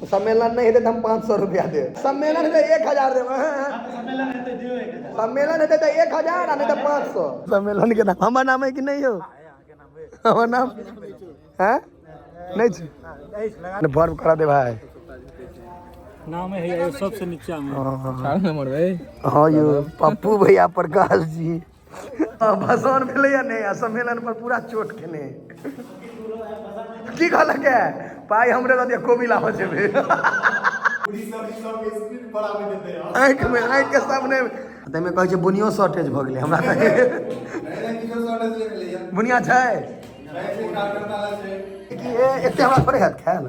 सम्मेलन नहि हेतै तऽ हम 500 रुपया देब। सम्मेलन हेतै 1000 देब। सम्मेलन हेतै तऽ 1000 आ नहि तऽ 500। सम्मेलन के नाम, हमर नाम है कि नहि यौ? हमर नाम हैं नहि छै? फॉर्म करा दे भाई। नाम है सबसे नीचा में। हाँ यौ, पप्पू भैया, प्रकाश जी। भसान भेलैया नहि आ सम्मेलन पर पूरा चोट केने। की कहलक है? पाइ हमरे दऽ दिअ, कोबी लाबऽ जेबै। आँखिमे आँखिके सामने ताहिमे कहै छै बुनियो शॉर्टेज भऽ गेलै। हमरा बुनिया छै कि एते हमरा थोड़े हैत खायल।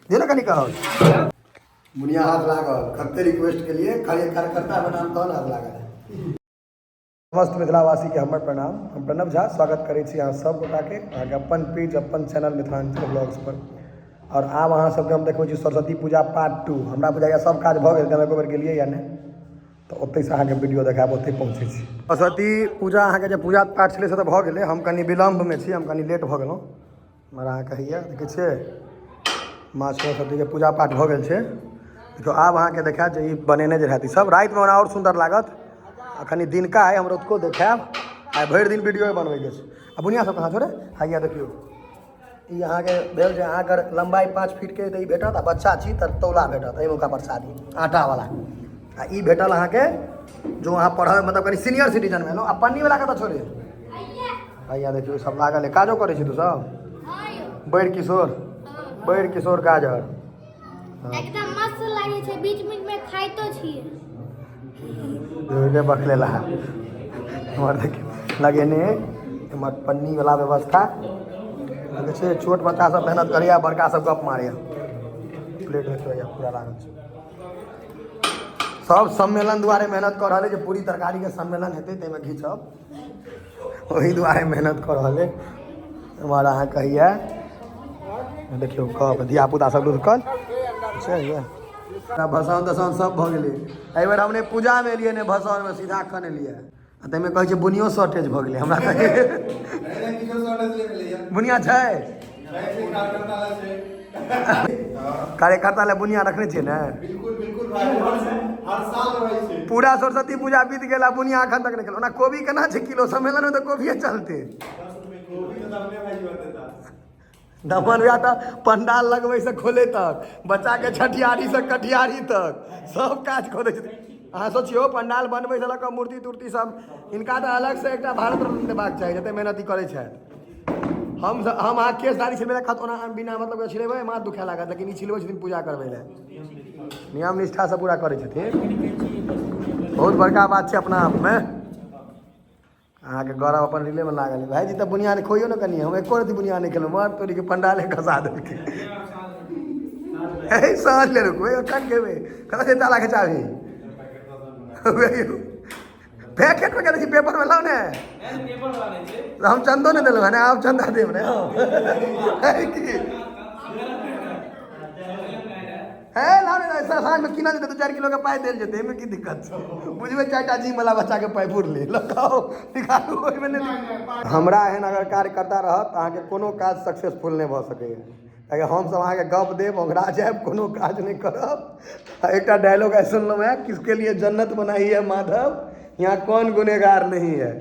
दे ने कनि। कहल बुनिया हाथ लागल। कते रिक्वेस्ट के लिए खाली कार्यकर्ता बनाम तहन हाथ लागल। समस्त मिथिलावासीके हमर प्रणाम। हम प्रणव झा स्वागत करै छी अहाँ सब गोटाके अहाँके अपन पेज, अपन चैनल मिथिलाञ्चल ब्लॉग्स पर। आओर आब अहाँ सबके हम देखबै छी सरस्वती पूजा पार्ट 2। हमरा बुझाइए सब काज भऽ गेल, तऽ हम एको बेर गेलियै या नहि, तऽ ओतहिसँ अहाँके वीडियो देखायब। ओतहि पहुँचै छी। सरस्वती पूजा अहाँके जे पूजा पाठ छलै से तऽ भऽ गेलै। हम कनि विलम्बमे छी, हम कनि लेट भऽ गेलहुँ। हमर अहाँके होइए, देखै छियै, माँ सरस्वतीके पूजा पाठ भऽ गेल छै। देखियौ, आब अहाँके देखायत जे ई बनेने जे रहत ई सब रातिमे ओना आओर सुन्दर लागत। आ कनि दिनका अइ, हम रतुको देखायब। आइ भरि दिन वीडियो बनबैके छै। आ बुनिया सब कहाँ छोड़े हैया? देखियौ, ई अहाँके भेल जे अहाँ अगर लम्बाइ 5 फीटके तऽ ई भेटत, आ बच्चा छी तऽ तौला भेटत एहिमेका प्रसादी आटावला। आ ई भेटल अहाँके जो अहाँ पढ़ल, मतलब कनि सीनियर सिटीजन भेलहुँ। आ पन्नीवला कतऽ छोड़े हैया? देखियौ, सब लागल है। काजो करै छी तू सब? बैर किशोर, बैर किशोर गाजर। एकदम मस्त लागै छै। बीच बीच में खाइतो छियै। बखलेला हमर देखियौ लगेने एम्हर पन्नी वाला व्यवस्था। देखै छियै, छोट बच्चा सब मेहनत करैया, बड़का सब गप मारैया। प्लेट देखियौ, हैया पूरा लागल छै। सब सम्मेलन दुआरे मेहनत कऽ रहल है जे पूरी तरकारी के सम्मेलन हेतै, ताहिमे घिचब, ओहि दुआरे मेहनत कऽ रहल है। एम्हर अहाँ कहैया देखियौ, कप धियापुता सब लुधकल छै। भसान तसान सब भऽ गेलै। एहि बेर हम नहि पूजामे एलियै, नहि भसानमे, सीधा एखन एलियै। आ ताहिमे कहै छै बुनियो शॉर्टेज भऽ गेलै। हमरा बुनिया छै? कार्यकर्ता लए बुनिया रखने छियै ने? पूरा सरस्वती पूजा बीत गेल आ बुनिया एखन तक नहि खेलहुँ। ओना कोबी केना छै किलो? सम्मेलनमे तऽ कोबिए चलतै। दमन भैया तऽ पंडाल लगबै से खोले तक, बच्चाके छठियारी से कटिहारी तक सब काज कऽ दै छथिन। अहाँ सोचियौ, पंडाल बनबै से लऽ कऽ मूर्ति तूर्ति सब। हिनका तऽ अलग से एकटा भारत रत्न देबाक चाही, जते मेहनत ई करै छथि। हम अहाँ केश दाढ़ी छिलबै लए खत ओना बिना मतलब के छिलेबै, माथ दुखाए लागत, लेकिन ई छिलबै छथिन पूजा करबै लए। नियम निष्ठासँ पूरा करै छथिन। बहुत बड़का बात छै अपना आपमे। अहाँके गौरव अपन रिलेमे लागल है। भाइजी, तऽ बुनिया नहि खोइयो ने कनि। हम एको रति बुनिया नहि खेलहुँ। मार तोरीके, पंडाले खसा देलकै। हे, साँझ ले रुकबै, एखन खेबै। कतऽ छै तालाके चाभी? पैकेटमे केने छी? पेपरमे लाउ ने। हम चन्दो नहि देलहुँ हँ, आब चन्दा देब ने। हँ की हे, लाउ ने। साँझमे कीनल जेतै, 2-4 किलोके पाइ देल जेतै, एहिमे की दिक्कत छै? बुझबै, चारिटा जिम वाला बच्चाके पाइ पुरलै। लगाओ, निकालू, ओहिमे नहि। हमरा एहन अगर कार्यकर्ता रहत तऽ अहाँके कोनो काज सक्सेसफुल नहि भऽ सकैए, कियाकि हमसभ अहाँके गप देब, ओंघरा जायब, कोनो काज नहि करब। आ एकटा डायलॉग आइ सुनलहुँ हेँ, "किसके लिए जन्नत बनाई है माधव, यहाँ कौन गुनेगार नहीं है।"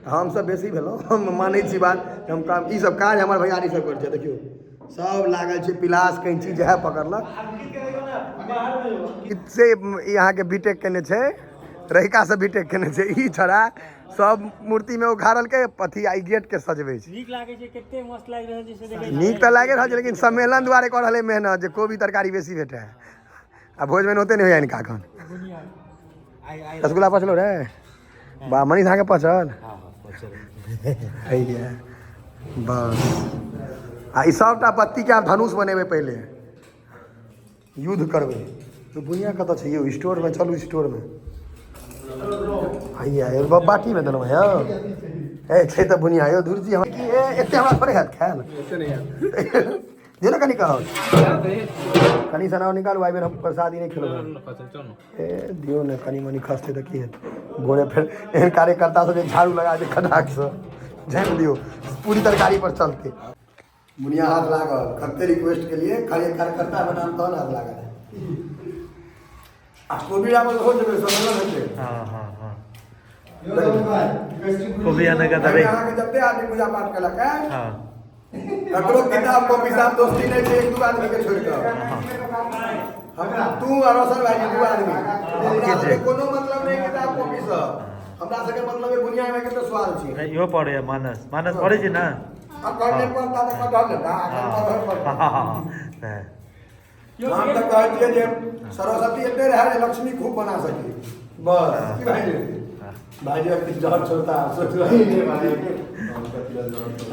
हमसभ बेसी भेलहुँ। हम मानै छी बात जे हम काम, ई सब काज हमर भैयारी सब करै छै। देखियौ, सब लागल छै। पिलास, कैंची जएह पकड़लक से। ई अहाँके बीटेक केने छै, रहिकासँ बीटेक केने छै ई छड़ा। सब मूर्तिमे उखाड़लकै अथी आ ई गेट के सजबै छै। नीक लागै छै, कते मस्त लागि रहल छै से देखै। नीक तऽ लागि रहल छै, लेकिन सम्मेलन दुआरे कऽ रहल है मेहनत जे कोबी तरकारी बेसी भेटै। आ भोजमे ओते नहि होइया हिनका एखन। रसगुल्ला पचलो रे बा? मनीष, अहाँके पचल? हैया बस। आ ई सबटा बत्तीके आब धनुष बनेबै, पहिले युद्ध करबै। तऽ बुनिया कतऽ छै यौ? स्टोरमे चलू, स्टोरमे। हैया एगो बाटीमे देलहुँ यौ। ए छै तऽ बुनिया यौ धुरजी। हम की एते हमरा थोड़े हैत खायल। जे ने कनि कहल कनि सना निकालू। आइ बेर हम प्रसादी नहि खेलहुँ। ए दियौ ने, कनि मनि खसतै तऽ की हेतै? भोरे फेर एहन कार्यकर्ता सब जे झाड़ू लगा दे खटाकसँ। झाँपि दियौ, पूरी तरकारी पर चलतै। मुनिया हाथ लागल, कते रिक्वेस्ट केलिए, खाली कार्यकर्ता बनाम तहन हाथ लागल। आ कोबी आबल हो जेबै सम्मेलन हेतै। हँ हँ हँ, कोबी आने का तभी। अहाँके जते आदमी पूजा पाठ केलक है, ककरो किताब कॉपी साहब दोस्ती नहि छै, एक दू आदमी के छोड़ि कऽ। हम तू आ रोशन भाईजी दू आदमी, हमरा सबके कोनो मतलब नहि किताब कॉपी सँ। हमरा सबके मतलब है दुनिया में कते सवाल छै। नहि, इहो पढ़ैया मानस, मानस पढ़ै छी ने? अब करने पड़ता तऽ कटहल लेता, अखन पढ़े पड़ता। सएह। हम तऽ कहै छियै जे सरस्वती एते रहै जे लक्ष्मी खूब बना सकी, बस। की भाईजी? भाईजी अब किछु जहर छोड़ता सोच रही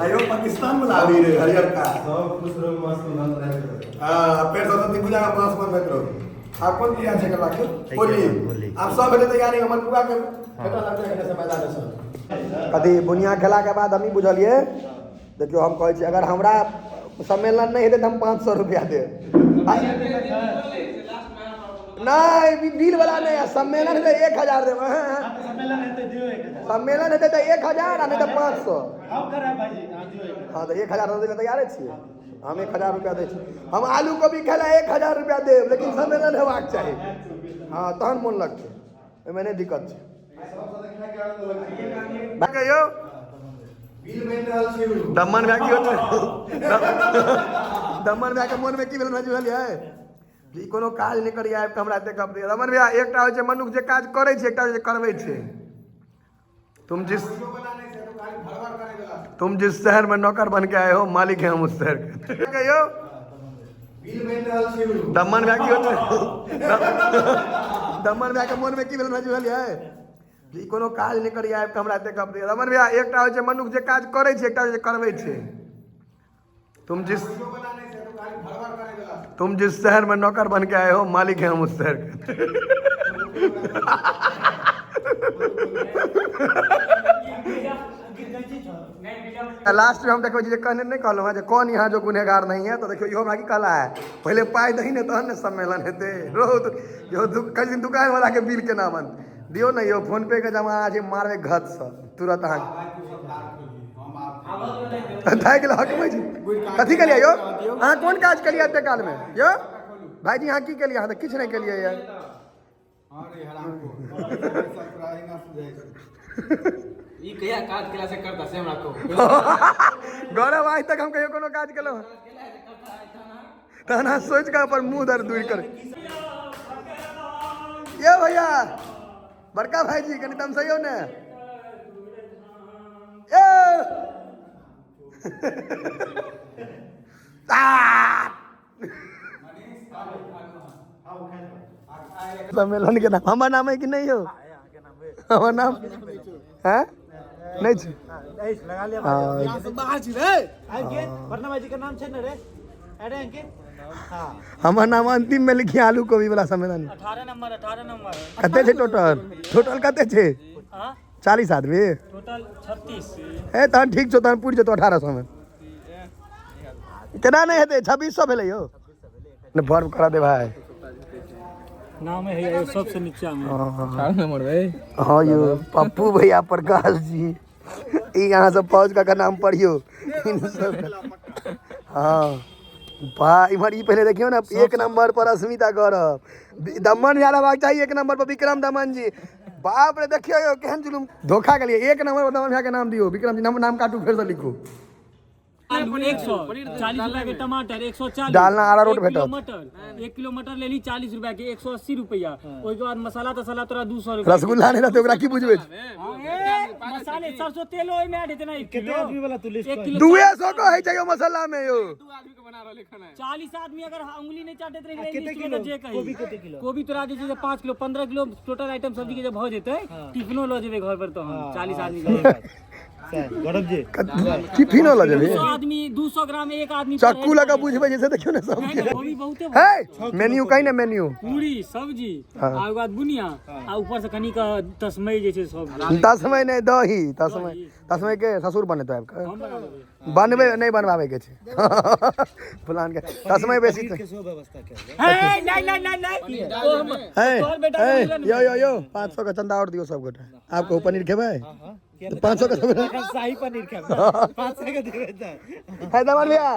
आयो पाकिस्तान वाला आबी रे हरियर का। सब खुश रहो, मस्त मन रहे। हाँ, फेर सरस्वती पूजा का मास मनबैत रहू। आब कोन क्रिया छै करबाक? होली। होली। आब सब हेतै तैयारी, हमर बुआ के बेटा लगतै एखने से मैदान से। कथी बुनिया खेला के बाद हम ई बुझलियै, देखियौ हम कहै छी अगर हमरा सम्मेलन नहि हेतै तऽ हम 500 रुपया देब। नहि, बिल वाला नहि, आ सम्मेलन हेतै 1000 देब। सम्मेलन हेतै तऽ 1000 आ नहि तऽ 500। हँ तऽ 1000 दै लए तैयारे छियै हम। 1000 रुपया दै छी हम। आलू कोबी खेला 1000 रुपया देब, लेकिन सम्मेलन हेबाक चाही। हँ, तहन मोन लगतै, ओहिमे नहि दिक्कत छै। कहियौ दमन भाय, की होतै? दमन भाय के मोनमे की भेल बुझलियै? ई कोनो काज नहि करियै आबि कऽ हमरा एते गप दिअ। दमन भैया, एकटा होइ छै मनुख जे काज करै छै, एकटा जे करबै छै। तुम जिस शहर में नौकर बन के आए हो, मालिक है हम उस शहर के। कहियौ दमन भाय, की होतै? दमन भाय के मोनमे की भेल बुझलियै? ई कोनो काज नहि करियै आबि कऽ हमरा एते गप दिअ। दमन भैया, एकटा होइ छै मनुख जे काज करै छै, एकटा जे करबै छै। तुम जिस शहर में नौकर बन के आए हो, मालिक है हम उस शहर के। लास्ट में हम देखबै छी जे कहने नहि कहलहुँ हँ जे कौन यहाँ जो गुनहगार नहीं है। तऽ देखियौ, इहो हमरा की कहला है, पहिले पाइ दही ने तहन ने सम्मेलन हेतै। रोज यौ कई दिन दुकान वाला के बिल केना बनतै? दियौ ने यौ, फोन पे के जमाना छै, मारबै घतसँ तुरंत। अहाँके थाकि गेल, हकबै छी। कथी केलियै यौ अहाँ? कोन काज केलियै एते कालमे यौ भाईजी? अहाँ की केलियै? अहाँ तऽ किछु नहि केलियै यऽ। ई कहिया काज केला से करता से हमरा कहू। गौरव, आइ तक हम कहियो कोनो काज केलहुँ हँ? तहन अहाँ सोचि कऽ अपन मुँह दर्द दूर कर। ये भैया, बड़का भाईजी, कनि तमसैयौ ने। ए आ! सम्मेलन के नाम, हमर नाम है कि नहीं हो? हमर नाम है नहीं छै? हाँ। बाजी के नाम छै ने रे? अरे अंकित, हाँ। हमर नाम अंतिम में लिखिए, आलू कोबी वाला सम्मेलन। 18 नंबर, 18 नंबर। कते छै टोटल? टोटल कते छै? हाँ। 40 आदमी। टोटल 36। ए तहन ठीक छौ, तहन पुरि जेतौ 1800 मे। केना नहि हेतै? 2600 भेलै यौ ने, फॉर्म करा दे भाई। नाम है ये सबसे नीचा में। 4 नंबर भाई। हाँ यौ पप्पू भैया, प्रकाश जी, ई यहाँ सब पहुँच का नाम पढ़ियो इन सब। हाँ बा, इम्हर ई पहले देखियो ना, एक नंबर पर अस्मिता गौरव, दमन जा रहबाक चाही एक नंबर पर विक्रम दमन जी। बाप रे, देखियो यौ केहन जुलुम धोखा के लिए। एक नंबर पर दमन भैया के नाम दियो। विक्रम जी, नाम नाम काटू, फेर से लिखू। आलू 140 रुपया के, टमाटर 140। डालना अरारोट 1 किलो भेटत। मटर, 1 किलो मटर लेली 40 रुपया के, 180 रुपया। ओहिके बाद मसाला तसाला तोरा 200 रुपया। रसगुल्ला नहीं रहते, ओकरा की बुझबै? मसाले, सरसों तेल ओहिमे ऐड हेतै ना। 1 किलो आदमी वाला तू लिस्ट 1 किलो 200 को होइ छै यौ मसाला में यौ। 40 आदमी अगर उंगली नहीं चाटैत रहे किते किलो जे कही। कोबी कते किलो? कोबी तोरा जे छै से 5 किलो, 15 किलो टोटल आइटम सब्जी के जे भऽ जेतै, टिफिनो लऽ जेबै घर पर तहन 40 आदमी के। गौरव जी। टिफिनो लऽ जेबही? 200 आदमी, 200 ग्राम एक आदमी पर। चक्कू लगा बुझबै जैसे, देखियौ ने नहीं, सबके। नहीं, कोबी बहुते। है मेन्यू कही ने, मेन्यू। पूरी सब्जी आ ओकर बाद बुनिया आ ऊपर से कनि के तस्मई जे छै सब। तस्मय नहि, दही तस्मय। तस्मय के ससुर बनेतो आबि कऽ। हम बना देबै। बनबै नहि, बनबाबै के छै फलान के तस्मय बेसी तऽ। हे, नहीं नहीं नहीं नहीं, ओ हम है तोहर बेटा है के मिलन। यो यो यो, 500 के चंदा और दियौ सब गोटा। आब कहू, पनीर खेबै? 500 के सम्मेलन। शाही पनीर खाएब 500 के देबै तऽ। है दमन भैया,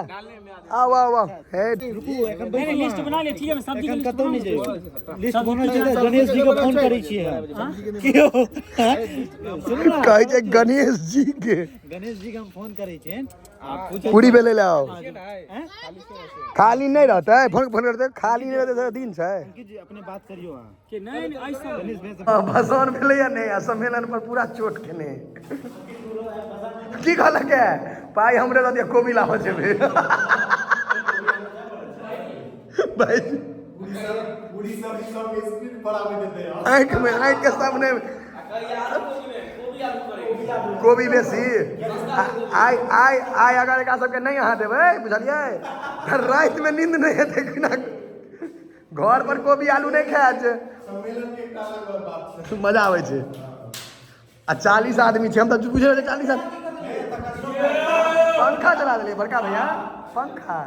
आओ आओ आओ। हे रुकू एखन नहीं नहीं, लिस्ट बना ले, ठीक है, सब्जी के एखन लिस्ट कतौ बना नहि ले। जाइयो। लिस्ट बनल छै तऽ गणेश जी के फोन करै छियै हम। की यौ? सुनू ने, कहै छै गणेश जी के। गणेश जी के हम फोन करै छियनि आ पूछै पूरी बेले ले आओ। हैं? खाली नहीं रहता है, फोन फोन करते खाली नहीं रहते, दिन छै। अंकित जी अपने बात करियौ अहाँ। के नहीं नहीं, ऐसा गणेश भैया से भसान भेलै या नहि? आ सम्मेलन पर पूरा चोट खेने की कहलक है, पाइ हमरे दऽ दिअ, कोबी लाबऽ जेबै भाई। आँखि में, आँखि के सामने कोबी बेसी। आइ आइ आइ अगर एकरा सबके नहि अहाँ देबै, बुझलियै, तऽ रातिमे नींद नहि हेतै। बिना घर पर कोबी आलू नहि खायत छै, मजा आबै छै। आ 40 आदमी छै, हम तऽ बुझै रहै 40 आदमी। पंखा चला देलियै बड़का भैया, पंखा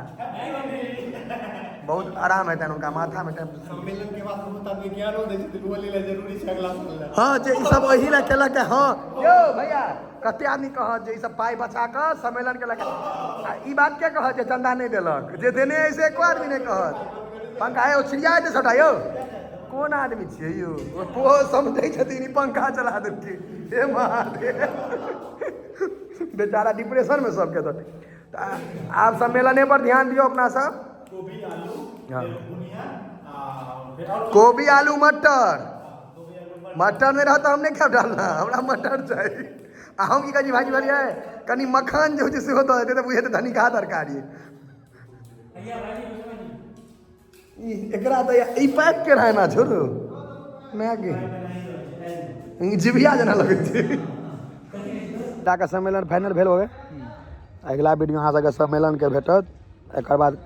बहुत आराम हेतनि हुनका माथामे। टाइम सम्मेलन के बाद बहुत आदमी ज्ञानो दै छै, ओ लै जरूरी छै अगला साल लए। हँ, जे ई सब एहि लए केलक है। हँ यौ भैया, कते आदमी कहत जे ई सब पाइ बचा कऽ सम्मेलन केलक है। आ ई बात के कहत जे चंदा नहि देलक? जे देने है से एको आदमी नहि कहत। पंखा यौ छिड़िया जेतै सबटा यौ। कोन आदमी छियै यौ? ओ समझै छथिन ई पंखा चला देलकै। हे महादेव, बेचारा डिप्रेशन में सबके। तऽ आब सम्मेलने पर ध्यान दियौ अपना सब। हँ। कोबी आलू मटर, मटर नहि रहत तऽ हम नहि खायब डालना, हमरा मटर चाही। आ हम की कहै छी भाइजी, बुझलियै, कनि मखान जे होइ छै सेहो दऽ देतै तऽ बुझेतै धनिका तरकारी। ई एकरा तऽ ई पैक के रहै ना, छोड़ू माय गे, ई जिभिया जेना लगै छै। के सम्मेलन फाइनल भेल होवे। अगिला वीडियो अहाँ सबके सम्मेलनके भेटत। एकर बाद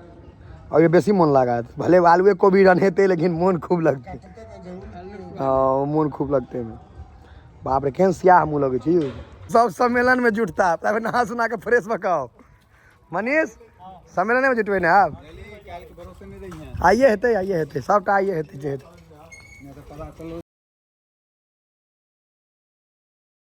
अभी बेसी मोन लागत, भले आलुए कोबी रन्हेतै लेकिन मोन खूब लगतै। हँ, मोन खूब लगतै एहिमे। बाप रे, केहन स्याह मुँह लगै छै यौ। सब सम्मेलनमे जुटता तब नहा सुना कऽ फ्रेश भऽ कऽ आउ। मनीष, सम्मेलनेमे जुटबै ने आब? काल्हि के भरोसे नहि रही। आइए हेतै, आइए हेतै, सबटा आइए हेतै जे हेतै। नहीं तो पता चलो।